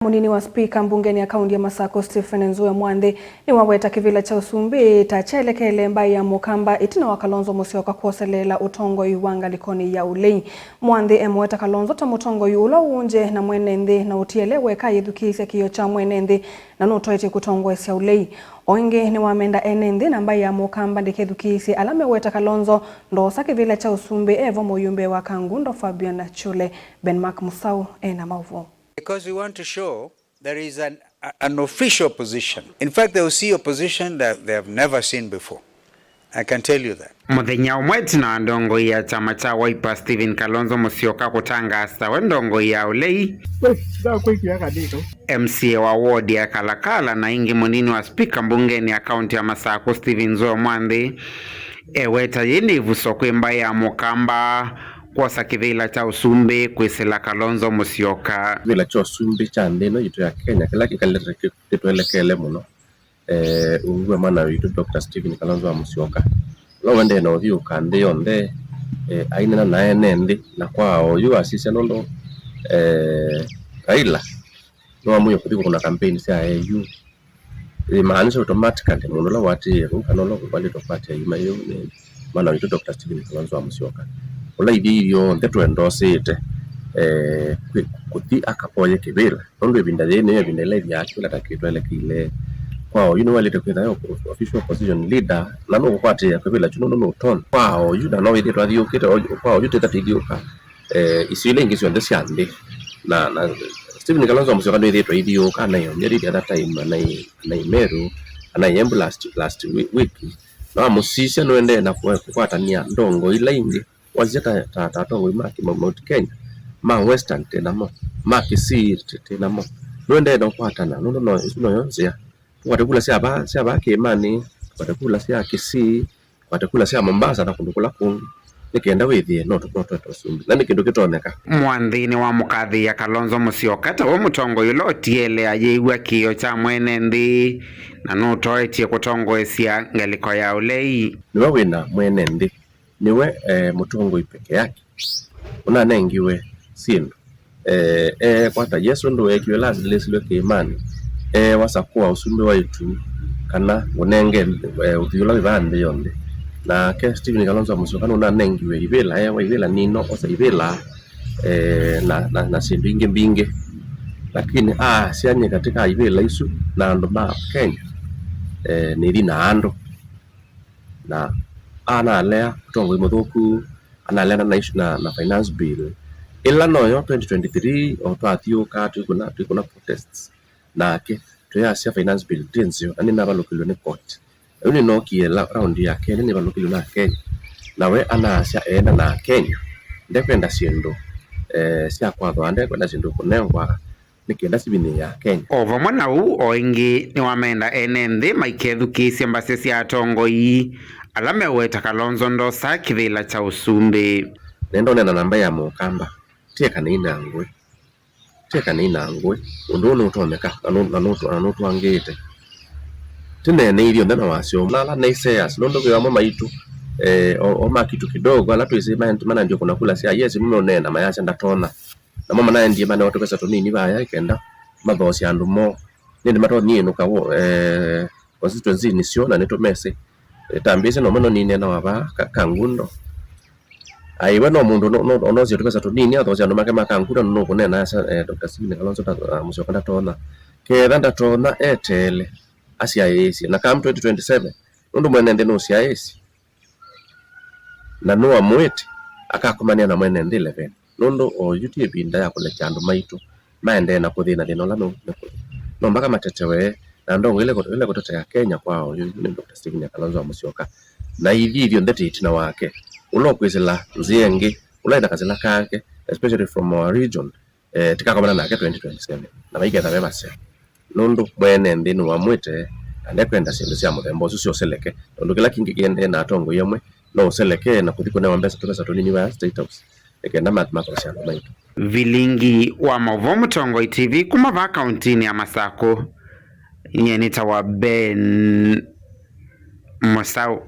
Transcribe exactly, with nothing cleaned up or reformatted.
Mũnini wa spika mbungenĩ ya kaunti ya Masakũ, Stephen Nzue Mwanthi, nĩwaweta kĩvĩla kya ũsumbĩ ta kyelekele mbaĩ ya Mũkamba ĩtina wa Kalonzo Musyoka kwoseleela ũtongoi wa ngalĩkonĩ ya ũlei. Mwanthi emũweta Kalonzo ta mũtongoi ũla ũũnje na mwene nthĩ na ũtiele weka ayĩthukĩĩsya kĩĩo kya mwene nthĩ na nũtoetye kũtongoesya ũlei. O ĩngĩ nĩwamenda ene nthĩ na mbaĩ ya Mũkamba ndĩkethukĩĩsye ala meweta Kalonzo ndoosa kĩvĩla kya ũsumbĩ evo mũyũmbe wa Kangundo Fabian Chule. Ben Mark Musau ena maũvoo. Because we want to show there is an, a- an official opposition. In fact, they will see opposition that they have never seen before. I can tell you that. Mũthenya ũmwe ĩtina wa ndongoi ya kyama kya Wiper Stephen Kalonzo Musyoka kũtangaasa we ndongoi ya ũlei, M C A wa ward ya Kalakala na ĩngĩ mũnini wa spika mbungenĩ ya kaunti ya Masakũ Stephen Nzue Mwanthi eweta yĩĩ nĩ ĩvuso kwĩ mbaĩ ya Mũkamba kwosa kĩvĩla kya ũsumbĩ kwĩsĩla Kalonzo Musyoka. Kĩvĩla kya ũsumbĩ kya nthĩ ĩno yitũ ya Kenya, kĩla kĩkalĩte kĩ- kĩtwelekele mũno, eh, ũw'o wa mwana witũ Doctor Stephen Kalonzo wa Musyoka, ũla ũendee na ũthyũũka nthĩ yonthe, eh, ainena na ene nthĩ, na kwa oyu asisya nũndũ, eh, Raila nĩwamwĩie kũthi kũkũna campaign sya A U. Imaanisha automatically mũndũ ũla ũatĩĩe vau kana ũla ũvalĩtwe kũatĩĩa iima yĩu nĩ mwana witũ Doctor Stephen Kalonzo wa Musyoka, ũla ithyĩ ithyonthe tũendosĩte, eh, kwĩ- kũthi akavoye kĩvĩla, nũndũ ĩvinda yĩĩ nĩyo ĩvinda ĩla ĩthyaa kĩvĩla ta kĩtwelekeile. Kwa oyu nĩwaĩlĩte kwĩtha e official opposition leader, na nũkũkwatĩĩa kĩvĩla kyu nũndũ nũtonya. Kwa oyu na no ĩthĩtwe athiũkĩte o- kwa oyu tĩtha tĩthiũka, eh, isio ila ingĩ syonthe sya nthĩ. Na, na Stephen Kalonzo Musyoka nĩwĩthĩĩtwe ithiũũka, anaĩ Nyeri the other time, anaĩ, anaĩ Meru, anaĩ Embu last, last wi- week. Na wamũsisya nũendee na kũ- kũkwatany'a ndongoi ila ingĩ. Wasisya ta, ta, ta atongoi ma kĩ- Mount Kenya, ma Western twĩ namo, ma Kisii twĩ- twĩ namo. Nũendee na kũkwatana, nũndũ no, ĩsu noyo nzĩa. Tũkwate kula sya vaa, sya vaa kĩĩmanĩ, tũkwate kula sya Kisii, tũkwate kula sya Mombasa na kũndũ kũla kũngĩ, nĩ kenda wĩthĩe no tũkwatwete ũsumbĩ, na nĩ kĩndũ kĩtonyeka. Mwanthi nĩwamũkathĩĩa Kalonzo Musyoka ta we mũtongoi ũla ũtiele ayĩw'a kĩĩo kya mwene nthĩ na nũtoetye kũtongoesya ngalĩko ya ũlei. Nĩwe wĩna mwene nthĩ, nĩwe, eh, mũtongoi peke yake ũnanengiwe syĩndũ. Eh, eekwata Yesũ ũndũ weekiwe ĩla asilĩsilwe kĩĩmanĩ, eewa sakũa ũsumbĩ wa ĩtu, kana ngũnenge, eh, ũthwii ũla wĩ vaa nthĩ yonthe. Nake Stephen Kalonzo Musyoka nũnanengiwe ivĩla, eewa ivĩla nino, osa ivĩla, eh, na, na, na syĩndũ ingĩ mbingĩ. Lakini aasya nyie katĩ ka ivĩla isu na andũ ma Kenya, eh, nĩthi na andũ. Na analea ũtongoi mũthũku, analea na, na, na finance bill. Ĩla noyo twenty twenty-three, o twathiũũka, twĩkũna, twĩkũna protests. Nake, twĩasya finance bill ti nzeo, na nĩnavalũkĩlwe nĩ court. Rĩu nĩnookie la, raundi ya kelĩ, nĩvalũkĩlwe na Akenya. Na we anaasya eenda na Akenya. Ndekwenda syĩndũ, eh, sya kwathwa, ndekwenda syĩndũ kũnengwa, nĩ kenda sivinĩ ya Kenya. O vamwe na ũu, o ĩngĩ nĩwamenda ene nthĩ maikethukĩĩsye mbasya sya atongoi ala meweta Kalonzo ndosa kĩvĩla kya ũsumbĩ. Nenda ũneena na mbaĩ ya Mũkamba, tyekanei na ngũĩ, tyekanei na ngũĩ, ũndũ ũũ nũtonyeka na nũ- na nũtũ- na nũtwangĩĩte. Tĩneeneithye onthe na wasyo na ala naysayers, nũndũ kwĩ amwe maitũ, eh, o, o ma kitu kidogo, ala twĩsĩ ma- manandie kũna kula sya yes, nĩmeũneena mayasya ndatonya. Namo manaendie manewa tũvesa tũnini vaya kenda mathoosya andũ moo. Nĩndĩ matonyie ĩnũka wo, eh, constituency-inĩ syoo na nĩtũmesĩ. Eh, tambĩĩsya no mano nĩneena wa vaa ka- Kangundo. Aiwe no mũndũ no- no- onosie tũvesa tũnini athoosya andũ make ma Kangundo, nũkũneena asa, eh, Doctor Stephen Kalonzo ta- ah, Musyoka ndatonya. Ketha ndatonya eteele asyaĩĩsye na kam twenty twenty-seven, nũndũ mwene nthĩ nũsyaĩĩsye. Na nũamũĩte akakomanĩa na mwene nthĩ eleven, nũndũ oyu ti ĩvinda ya kũlekya andũ maitũ maendee na kũthĩna thĩna ũla me- mekũthi. No mpaka matetewe, na ndongo ĩla ĩkũ- ĩla ĩkũtetea Kenya kwa oyu nĩ Doctor Stephen Kalonzo wa Musyoka. Na ithyĩ ithyonthe twĩ ĩtina wake. Ũla ũkwĩsĩla nzĩa ĩngĩ, ũla ĩna kasĩla kake, especially from our region, eh, tikakomana nake twenty twenty-seven, na vaiketha ve vaseo, nũndũ mwene nthĩ nĩwamwĩte na ndekwenda syĩndũ sya mũthemba ũsu syoseleke, tondũ kĩla kĩngĩ kĩendee na atongoi amwe no ũseleke na kũthi kũnewa mbesa, tũvesa tũnini vaa State House, nĩ kenda mathi mathosya andũ maitũ. Vilingi wa maũvoo Mũtongoi T V kuma vaa kauntinĩ ya Masakũ, nyie nĩtawa Ben Mũsaũ.